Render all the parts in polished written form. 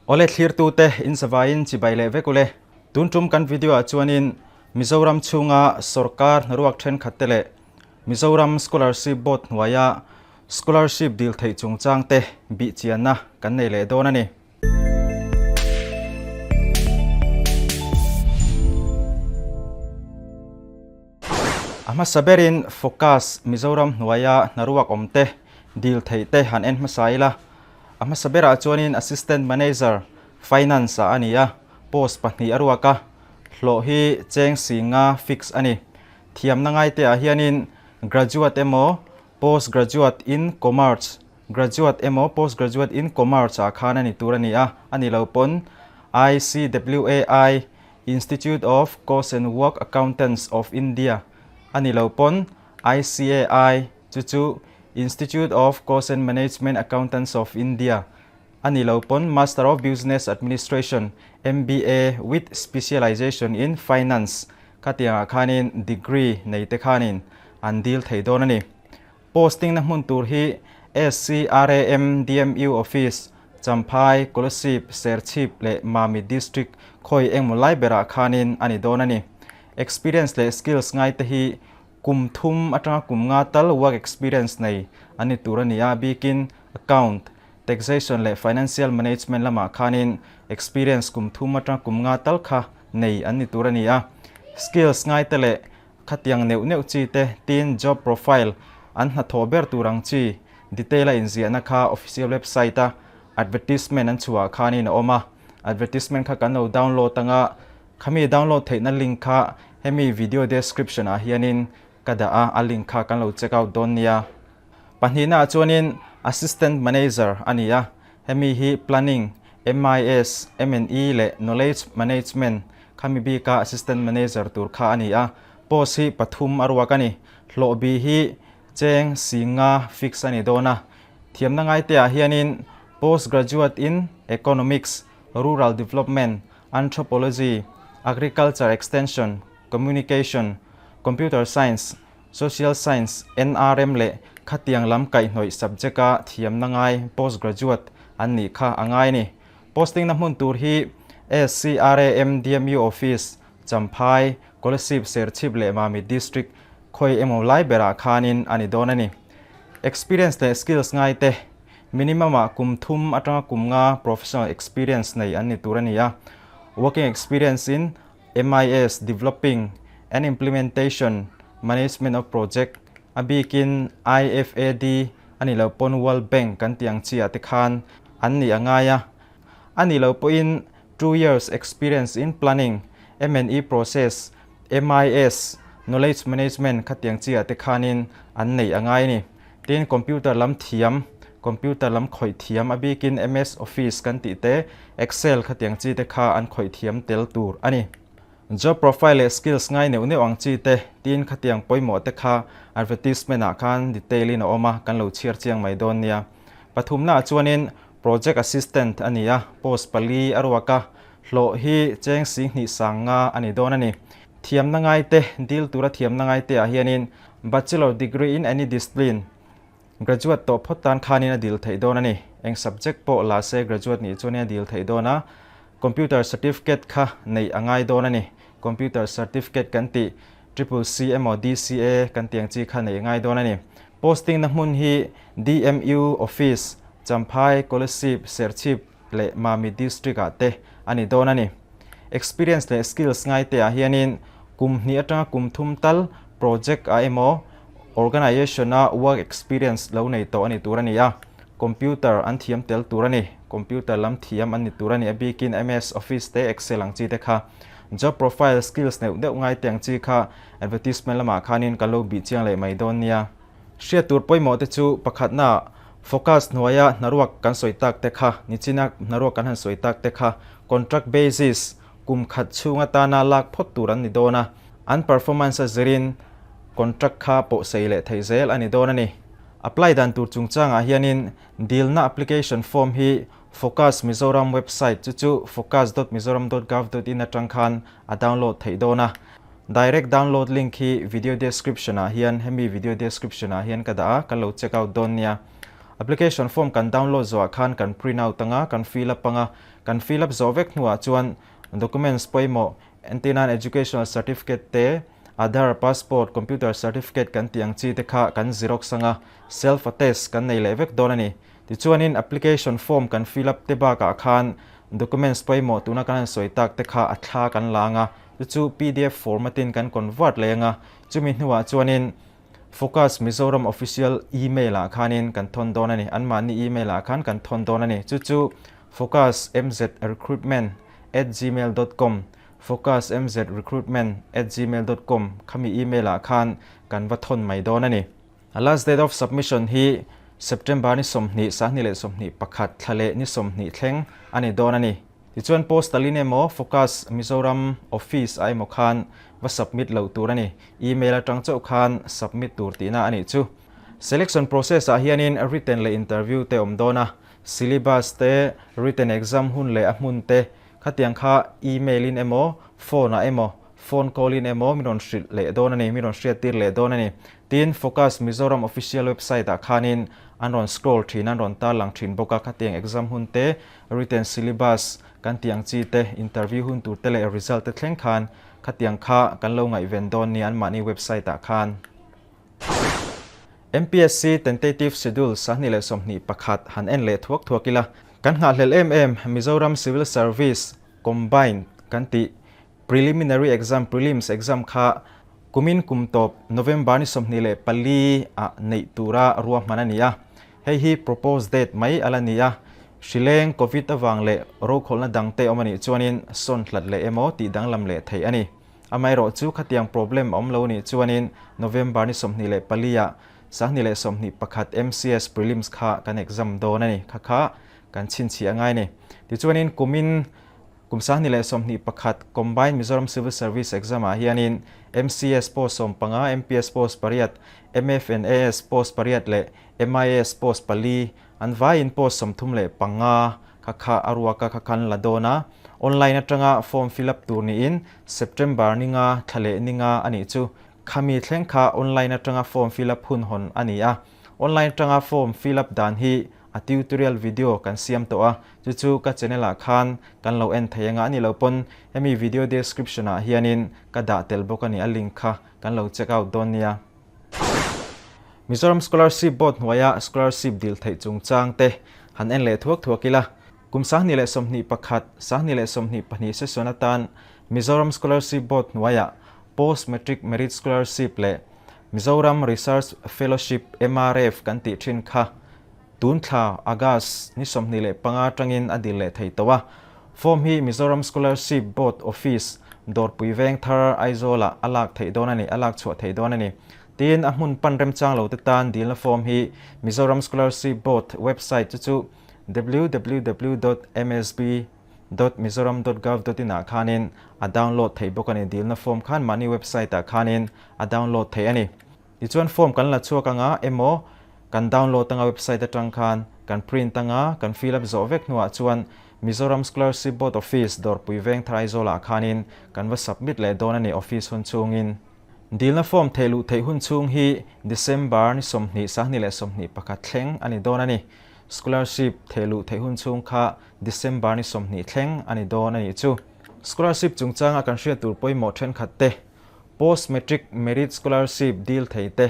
Awle thlirtute in zavaiin chibai leh vek ule. Tun tum kan video ah chuanin Mizoram chhunga sorkar hnaruak thenkhat te leh Mizoram Scholarship Board hnuaia scholarship dil theih chungchang te bihchianna kan nei leh dawn a ni. A hmasa berin Focus Mizoram hnuaia hnaruak awm te dil theih te han en hmasa ila. A hmasa berah chuanin Assistant Manager, Finance ah a ni a, post pahnih a ruak a, hlawh hi cheng singa fix a ni. Thiamna ngaite ah hianin Graduate emaw Post Graduate in Commerce, Graduate emaw Post Graduate in Commerce ah khan a ni tur a ni a, a ni lo pawn ICWAI, Institute of Cost and Work Accountants of India, a ni lo pawn ICAI, chu chu Institute of Cost and Management Accountants of India, a ni lo pawn Master of Business Administration, MBA, with Specialization in Finance khatiangah khanin degree nei te khanin an dil thei dawn a ni. Posting na hmun tur hi SCRAM DMU Office, Champhai, Kolasib, Serchhip leh Mamit District khawi engmaw lai berah khanin a ni dawn a ni. Experience leh skills ngai te hi kum thum atanga kum nga tal work experience nei an ni tur a ni a, bikin account, taxation leh financial management lamah khanin experience kum thum atanga kum nga tal kha nei an ni tur a ni a. Skills ngai te leh Khatiang neuh neuh chi te tin job profile an hnathawh ber tur ang chi detail a inziahna kha official website a advertisement an chhuah khanin a awm a, advertisement kha kan lo download anga khami download theihna link kha hemi video description ah hianin ka dah a, a link kha kan lo check out dawn nia. Pahnihna ah chuanin assistant manager a ni a, hemi hi planning, MIS, M&E leh knowledge management Khami bika Assistant Manager tur kha a ni a, post hi pathum a ruak a ni. Hlawh bi hi cheng singa fix a ni dawn a. Thiamna ngaiteah hianin Post Graduate in Economics, Rural Development, Anthropology, Agriculture Extension, Communication, Computer Science, Social Science, NRM leh khatiang lam kaihhnawih subject-a thiamna ngai Post Graduate an nih kha a ngai a ni. Posting na hmun tur hi SCRAM DMU Office, Champhai, Kolasib, Serchhip leh Mamit District khawi emaw lai berah khanin a ni dawn a ni. Experience leh skills ngai te, minimum ah kum thum atanga kum nga professional experience nei an ni tur a ni a. Working experience in MIS, Developing and Implementation Management of Project, a bikin IFAD a ni lo pawn World Bank kan tih ang chi ah te khan an nih a ngai a. A nih loh pawhin 2 years experience in planning, M&E process, MIS, knowledge management khatiang chi ah te khanin an neih a ngai a ni. Tin, computer lam thiam, computer lam khawih thiam a bikin MS Office kan tih te, Excel khatiang chi te kha an khawih thiam tel tur a ni. Job profile leh skills ngai neuh neuh ang chi te, tin khatiang pawimawh te kha advertisement ah khan detail in a awm a, kan lo chhiar chiang mai dawn nia. Pathumna ah chuanin project assistant a ni a, post pali a ruak a, hlawh hi cheng singhnih sang nga a ni dawn a ni. Thiamna ngai te, dil tura thiamna ngai te ah hianin bachelor degree in any discipline, graduate tawh phawt tan khanin a dil theih dawn a ni. Eng subject pawh la se graduate nih chuanin a dil theih dawn a, computer certificate kha neih a ngai dawn a ni. Computer certificate kan tih Triple C emaw DCA kan tih ang chi kha neih a ngai dawn a ni. Posting na hmun hi DMU Office, Champhai, Kolasib, Serchhip leh Mamit District ah te a ni dawn a ni. Experience leh skills ngai te ah hianin kum hnih atanga kum thum tal project ah emaw organization a work experience lo nei tawh a ni tur a ni a. Computer an thiam tel tur a ni. Computer lam thiam an ni tur a ni a bikin MS Office te Excel ang chi te kha. Job profile skills neuh deuh ngai te ang chi kha advertisement lamah khanin kan lo bih chiang leh mai dawn nia. Hriat tur pawimawh te chu pakhatna focus hnuaia hnaruak kan sawi tak te kha nichina hnaruak kan han sawi tak te kha contract basis kum khat chhung atana lak phawt tur an ni dawn a, an performance a zirin contract kha pawh sei leh thei zel a ni dawn a ni. Apply dan tur chungchangah hianin dilna application form hi Focus Mizoram website chu chu focus dot mizoram dot gov dot in atang khan a download theih dawn a. Direct download link hi video description ah hian hemi video description ah hian ka dah a, kan lo check out dawn nia. Application form kan download zawhah khan kan print out anga, kan fill up anga, kan fill up zawh vek hnuah chuan documents pawimawh entirnan educational certificate te, Aadhaar, passport, computer certificate kan tih ang chi te kha kan xerox anga, self attest kan nei leh vek dawn a ni. Tichuanin application form kan fill up te bakah khan documents pawimawh tuna kan han sawi tak te kha a thla kan la anga, chu chu pdf format in kan convert leh anga, chumi hnuah chuanin Focus Mizoram official email ah khanin kan thawn dawn a ni, anmahni email ah khan kan thawn dawn a ni. Chu chu focusmzrecruitment at gmail dot com, focusmzrecruitment at gmail dot com khami email ah khan kan va thawn mai dawn a ni. A last date of submission hi September ni 20, 2021 thla leh ni 20 thleng a ni dawn a ni. Tichuan postal in emaw Focus Mizoram office ah emaw khan va submit loh tur a ni. Email atang chauh khan submit tur tihna a nih chu. Selection process ah hianin written leh interview te awm dawn a, syllabus te, written exam hun leh a hmun te khatiang kha email in emaw phone ah emaw phone call in emaw min rawn hrilh leh dawn a ni, min rawn hriattir leh dawn a ni. Tin, Focus Mizoram official website ah khanin an rawn scroll thin, an rawn tarlang thin bawk a, khatiang exam hun te, written syllabus kan tih ang chi te, interview hun tur te leh result te thleng khan khatiang kha kan lo ngaihven dawn nia anmahni website ah khan. MPSC Tentative Schedule 2021 han en leh thuak thuak ila, kan nghahhlelh em em Mizoram Civil Service Combined kan tih Preliminary exam, prelims exam, kha kumin kum tawp November ni 24 ah neih tura ruahman a ni a. Hei hi propose date mai a la ni a. Hrileng, Covid avang leh rokhawlhna dangte awm a nih chuanin sawn hlat leh emaw tih danglam leh theih a ni. Amaherawh chu khatiang problem a awm lo nih chuanin November ni 24 ah 2021 MCS prelims kha kan exam dawn a ni. Kha kha kan chhinchhiah ngai a ni. Tichuanin kumin Kum 2021 Combined Mizoram Civil Service Exam ah hianin MCS post 15, MPS post pariat, MFNAS post pariat leh MIS post pali an vaiin post 35 kha kha a ruak a kha khan la dawn a. Online atanga form fill up tur niin September ni nga thla leh ni nga a nih chu. Khami thleng kha online atanga form fill up hun hawn a ni a. Online atanga form fill up dan hi A tutorial video kan siam tawh a, chu chu ka channel ah khan kan lo en thei anga a ni lo pawn hemi video description ah hianin ka dah tel bawk a ni, a link kha kan lo check out dawn nia. Mizoram Scholarship Board hnuaia scholarship dil theih chungchang te han en leh thuak thuak ila, kum 2021, 2022 session atan Mizoram Scholarship Board hnuaia Post Matric Merit Scholarship leh Mizoram Research Fellowship, MRF, kan tih thin kha tun thla August ni 25 atangin a dil leh thei tawh a. Form hi Mizoram Scholarship Board Office, Dawrpui Vengthar, Aizawlah a lak theih dawn a ni, a lak chhuah theih dawn a ni. Tin, a hmun pan remchang lo te tan dilna form hi Mizoram Scholarship Board website chu chu www.msb. Dot mizoram dot gov dot in ah khanin a download theih bawk a ni. Dilna form khan mahni website ah khanin a download theih a ni. Tichuan form kan la chhuak anga emaw kan download anga website atang khan kan print anga kan fill up zawh vek hnuah chuan Mizoram Scholarship Board Office Dawrpui Vengthar Aizawl ah khanin kan va submit leh dawn a ni office hun chhungin. Dilna form theih luh theih hun chhung hi December ni 20, 2021 thleng a ni dawn a ni. Scholarship theih luh theih hun chhung kha December ni 20 thleng a ni dawn a nih chu. Scholarship chungchanga kan hriat tur pawimawh thenkhat te, Post Matric Merit Scholarship dil thei te,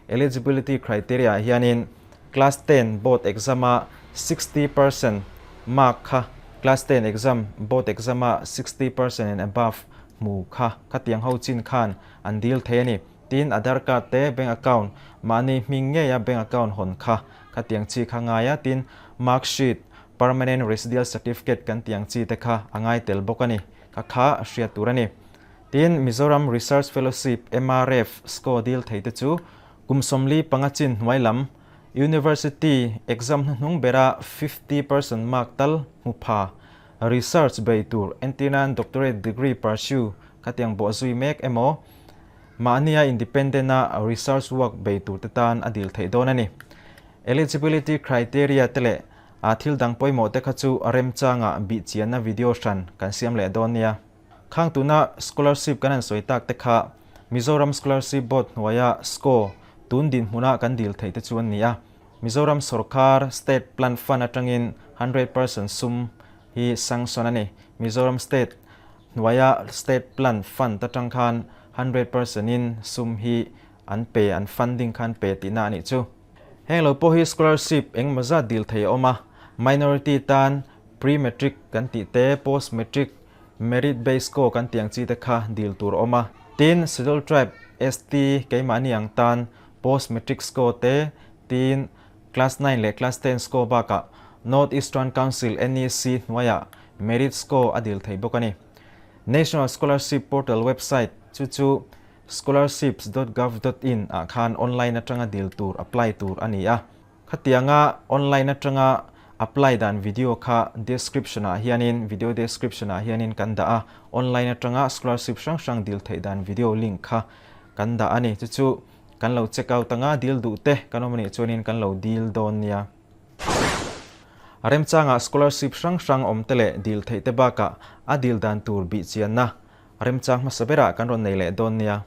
Eligibility criteria ah hianin Class ten board exam a 60% mark kha Class ten exam board exam a 60% and above hmu kha khatiang ho chin khan an dil thei a ni. Tin, Aadhaar card te, bank account, mahni hming ngeia bank account hawn kha khatiang chi kha ngai a, tin, mark sheet, permanent residial certificate kan tih ang chi te kha a ngai tel bawk a ni. Kha kha hriat tur a ni. Tin, Mizoram Research Fellowship, MRF, score dil thei te chu kum 45 chin hnuai lam University exam hnuhnung bera 50% mark tal hmu pha research bei tur entirnan doctorate degree pursue khatiang bawhzui mek emaw Mahnia independent a research work bei tur te tan a dil theih dawn a ni. Eligibility criteria te leh a thil dang pawimawh te kha chu remchanga bih chianna video hran kan siam leh dawn nia. Khang tuna scholarship kan han sawi tak te kha Mizoram Scholarship Board hnuaia score tun dinhmuna kan dil theih te chu an ni a. Mizoram sorkar State Plan Fund atangin 100% sum hi sanction a ni. Mizoram State hnuaia State Plan Fund atang khan 100% in sum hi an pe, an funding khan pe tihna a nih chu. Heng lo pawh hi scholarship engemaw zat dil thei a awm a, minority tan pre-matric kan tih te, post-matric, merit based score kan tih ang chi te kha dil tur a awm a. Tin, Scheduled Tribe, ST, keimahni ang tan post-matric score te, tin Class 9 leh Class 10 score bakah North Eastern Council, NEC, hnuaiah merit score a dil thei bawk a ni. National Scholarship Portal website chu chu scholarships dot gov dot in ah khan online atanga dil tur apply tur a ni a. Khatianga online atanga apply dan video kha description ah hianin video description ah hianin kan dah a, online atanga scholarship hrang hrang dil theih dan video link kha kan dah a ni. Chu chu kan lo check out anga dil duh te kan awm anih chuanin kan lo dil dawn nia. A remchangah scholarship hrang hrang awm te leh dil theih te bakah a dil dan tur bih chianna remchang hmasa berah kan rawn nei leh dawn nia.